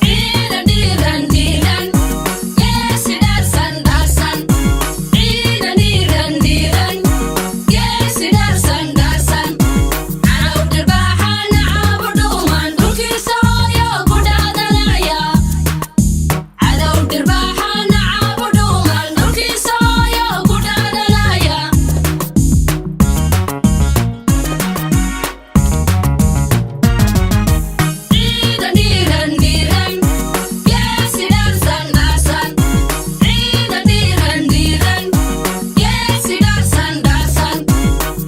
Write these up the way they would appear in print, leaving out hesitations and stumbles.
Ciidan dhiiran dhiiran, geesi dhaarsan dhaarsan. Ciidan dhiiran dhiiran, geesi dhaarsan dhaarsan. Cadow dhirbaaxa nacaabu dhuuman, dhulkiisa hooyo ku dhaadanaya. Cadow dhirbaaxa nacaabu dhuuman, dhulkiisa hooyo ku dhaadanaya. Ciidan dhiiran dhiiran, geesi dhaarsan dhaarsan. Ciidan dhiiran dhiiran, geesi dhaarsan dhaarsan.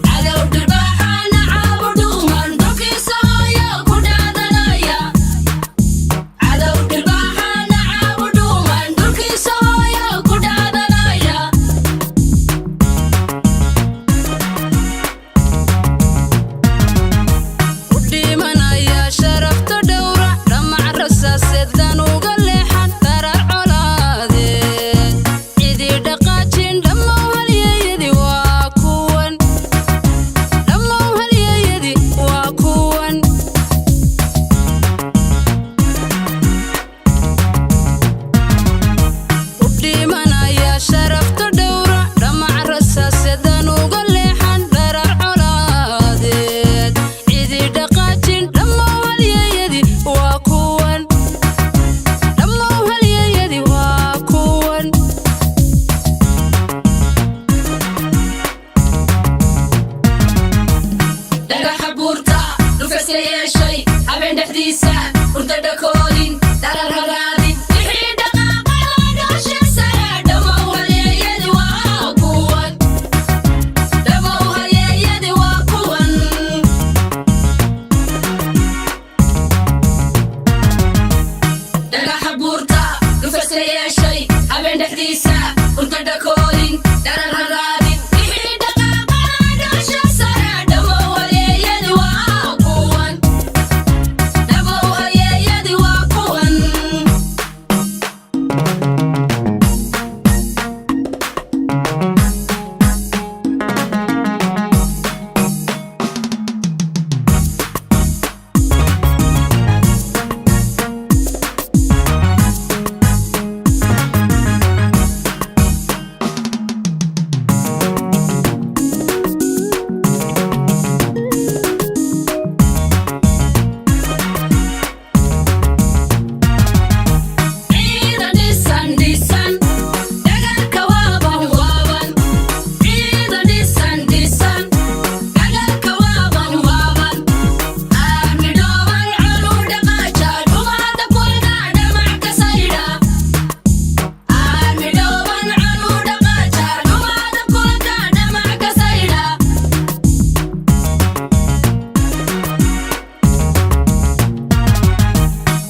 Cadow dhirbaaxa nacaabu dhuuman, dhulkiisa hooyo ku dhaadanaya. Cadow dhirbaaxa nacaabu dhuuman, dhulkiisa hooyo ku dhaadanaya. U dhimanaya sharafta dhowra, dhamac rasaaseedan uga leexan darar colaadeed. Cidii dhaqaajin dhammow halyeyadii waa kuwan. Dhammow halyeyadii waa kuwan. U dhimanaya sharafta dhowra, dhamac rasaaseedan uga leexan darar colaadeed. Cidii dhaqaajin dhammow halyeyadii waa kuwan. Dhammow halyeyadii waa kuwan. Dhagaxa buurta dhufayska yeeshay, habeen dhexdiisa hurda dhakoolin, darar haraadin, wixii dhaqaaqada dhoosha sare. Dhammow halyeyadii waa kuwan. Dhammow halyeyadii waa kuwan. Dhagaxa buurta dhufayska yeeshay, habeen dhexdiisa hurda dhakoolin, darar